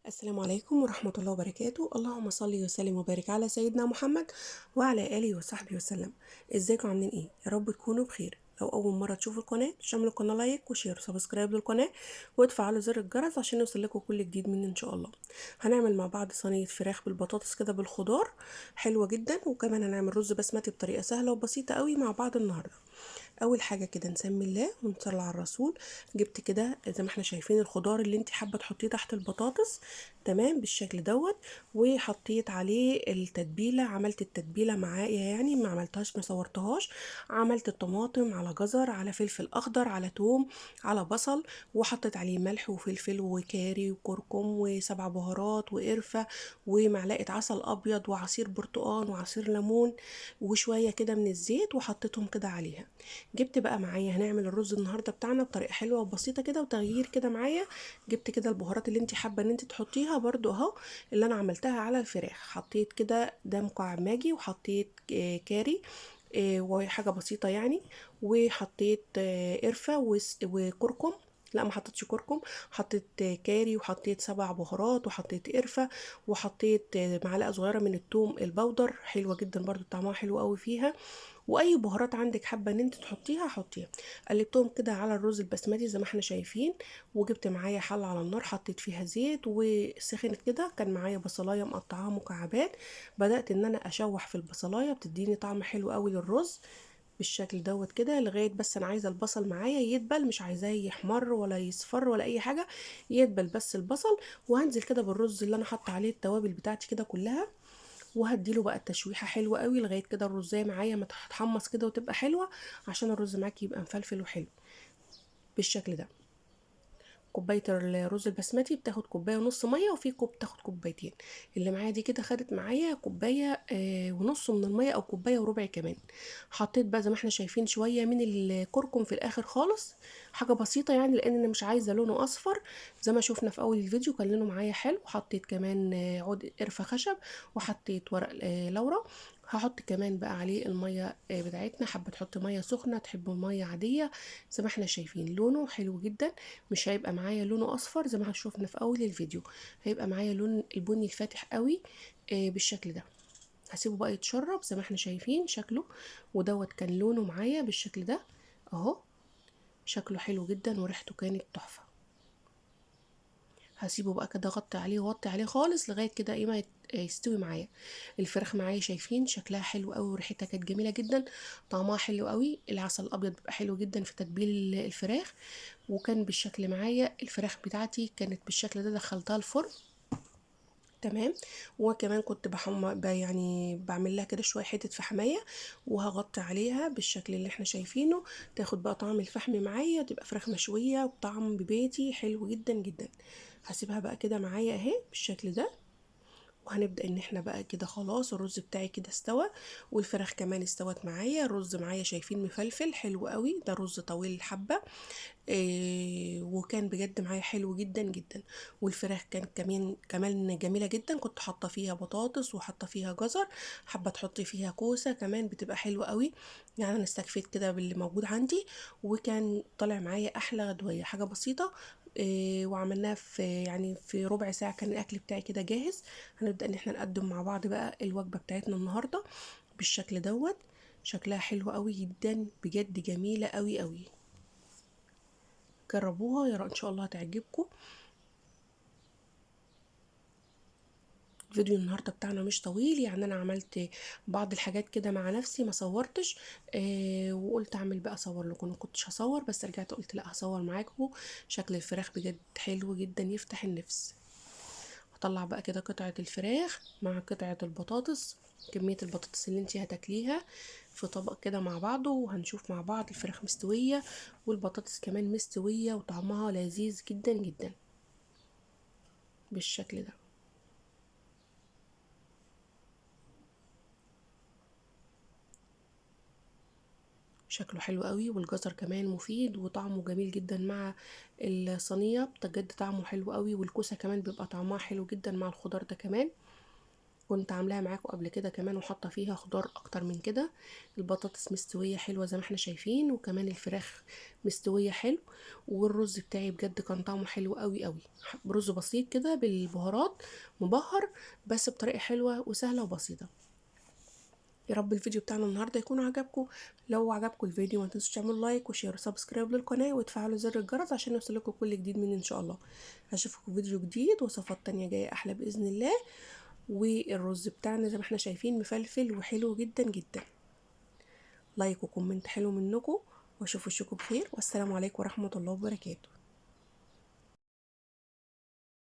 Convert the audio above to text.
السلام عليكم ورحمة الله وبركاته. اللهم صل وسلم وبارك على سيدنا محمد وعلى آله وصحبه وسلم. ازيكم عاملين ايه؟ يا رب تكونوا بخير. لو اول مرة تشوفوا القناة تعملوا القناة like و share و subscribe للقناة وتفعلوا زر الجرس عشان يوصل لكم كل جديد مني ان شاء الله. هنعمل مع بعض صينية فراخ بالبطاطس كده بالخضار حلوة جدا، وكمان هنعمل رز بسمتي بطريقة سهلة وبسيطة قوي مع بعض النهاردة. اول حاجة كده نسمي الله ونصلي على الرسول. جبت كده زي ما احنا شايفين الخضار اللي انت حابة تحطيه تحت البطاطس، تمام بالشكل دوت، وحطيت عليه التتبيله. عملت التتبيله معايا، يعني ما عملتهاش ما صورتهاش. عملت الطماطم على جزر على فلفل اخضر على توم على بصل، وحطيت عليه ملح وفلفل وكاري وكركم وسبع بهارات وقرفه ومعلقة عسل ابيض وعصير برتقان وعصير ليمون وشوية كده من الزيت، وحطيتهم كده عليها. جبت بقى معايا هنعمل الرز النهارده بتاعنا بطريقة حلوة وبسيطة كده وتغيير كده معايا. جبت كده البهارات اللي انت حابة ان انت تحطيها برده اهو، اللي انا عملتها على الفراخ. حطيت كده ده مكعب ماجي، وحطيت كاري وحاجه بسيطة يعني، وحطيت قرفه وكركم. لا ما حطيتش كركم، حطيت كاري وحطيت 7 بهارات وحطيت قرفه وحطيت معلقه صغيرة من الثوم البودر، حلوة جدا برده طعمها حلو قوي فيها. واي بهارات عندك حابة ان انت تحطيها حطيها. قلبتهم كده على الرز البسمتي زي ما احنا شايفين، وجبت معايا حله على النار حطيت فيها زيت وسخنت كده. كان معايا بصلايه مقطعاها مكعبات، بدات ان انا اشوح في البصلايه، بتديني طعم حلو قوي للرز بالشكل دوت كده، لغاية بس انا عايزه البصل معايا يدبل، مش عايزاه يحمر ولا يصفر ولا اي حاجة، يدبل بس البصل. وهنزل كده بالرز اللي انا حاطه عليه التوابل بتاعتي كده كلها، وهديله بقى التشويحه حلوة قوي لغاية كده الرزايه معايا ما تتحمص كده وتبقى حلوة، عشان الرز معاكي يبقى مفلفل وحلو بالشكل ده. كوباية الرز البسمتي بتاخد كوباية ونص مية، وفي كوب تاخد كوبايتين. اللي معايا دي كده خدت معايا كوباية ونص من المية او كوباية وربع كمان. حطيت بقى زي ما احنا شايفين شوية من الكركم في الاخر خالص، حاجة بسيطة يعني لان انا مش عايزه لونه اصفر زي ما شفنا في اول الفيديو كان لونه معايا حلو. حطيت كمان عود قرفه خشب، وحطيت ورق لورا. هحط كمان بقى عليه المية بتاعتنا، حابة تحط مية سخنة تحبوا مية عادية. زي ما احنا شايفين لونه حلو جدا، مش هيبقى معايا لونه اصفر زي ما شفنا في اول الفيديو، هيبقى معايا لون البني الفاتح قوي بالشكل ده. هسيبه بقى يتشرب زي ما احنا شايفين شكله، ودوت كان لونه معايا بالشكل ده اهو، شكله حلو جدا وريحته كانت تحفة. هسيبه بقى كده اغطي عليه وغطي عليه خالص لغاية كده ايه ما يستوي معايا. الفراخ معايا شايفين شكلها حلو قوي وريحتها كانت جميلة جدا، طعمها حلو قوي. العسل الابيض بيبقى حلو جدا في تتبيل الفراخ، وكان بالشكل معايا الفراخ بتاعتي كانت بالشكل ده. دخلتها الفرن تمام، وكمان كنت يعني بعمل لها كده شوية حتة فحميه، وهغطي عليها بالشكل اللي احنا شايفينه، تاخد بقى طعم الفحم معايا، تبقى فراخ مشوية وطعم ببيتي حلو جدا جدا. هسيبها بقى كده معايا اهي بالشكل ده، وهنبدأ ان احنا بقى كده خلاص الرز بتاعي كده استوى، والفراخ كمان استوت معايا. الرز معايا شايفين مفلفل حلو قوي، ده رز طويل الحبة وكان بجد معايا حلو جدا جدا. والفراخ كان كمان جميلة جدا، كنت حاطة فيها بطاطس وحاطة فيها جزر، حابة تحطي فيها كوسة كمان بتبقى حلوة قوي. يعني انا استكفيت كده باللي موجود عندي، وكان طالع معايا احلى غدوية، حاجة بسيطة وعملناها في ربع ساعة كان الاكل بتاعي كده جاهز. هنبدأ ان احنا نقدم مع بعض بقى الوجبة بتاعتنا النهاردة بالشكل دوت، شكلها حلو قوي جدا بجد، جميلة قوي قوي. جربوها يا رب ان شاء الله هتعجبكم. الفيديو النهارده بتاعنا مش طويل، يعني انا عملت بعض الحاجات كده مع نفسي ما صورتش، وقلت اعمل بقى اصور لكم، ما كنتش هصور بس رجعت قلت لا هصور معاكم. شكل الفراخ بجد حلو جدا يفتح النفس. هطلع بقى كده قطعة الفراخ مع قطعة البطاطس، كمية البطاطس اللي انتي هتاكليها في طبق كده مع بعضه، وهنشوف مع بعض الفراخ مستوية والبطاطس كمان مستوية وطعمها لذيذ جدا جدا بالشكل ده. شكله حلو قوي، والجزر كمان مفيد وطعمه جميل جدا مع الصينية، بجد طعمه حلو قوي. والكوسة كمان بيبقى طعمها حلو جدا مع الخضار ده كمان. كنت عاملاها معاكم قبل كده كمان، وحاطه فيها خضار اكتر من كده. البطاطس مستوية حلوة زي ما احنا شايفين، وكمان الفراخ مستوية حلو، والرز بتاعي بجد كان طعمه حلو قوي قوي. رز بسيط كده بالبهارات مبهر، بس بطريقة حلوة وسهلة وبسيطة. يا رب الفيديو بتاعنا النهارده يكون عجبكم. لو عجبكم الفيديو ما تنسوش تعملوا like و share و subscribe للقناة، وتفعلوا زر الجرس عشان يوصلكم كل جديد مني ان شاء الله. اشوفكم فيديو جديد وصفات تانية جاية احلى باذن الله. والرز بتاعنا زي ما احنا شايفين مفلفل وحلو جدا جدا. like و comment حلو منكم، واشوف وشكم بخير، والسلام عليكم ورحمة الله وبركاته.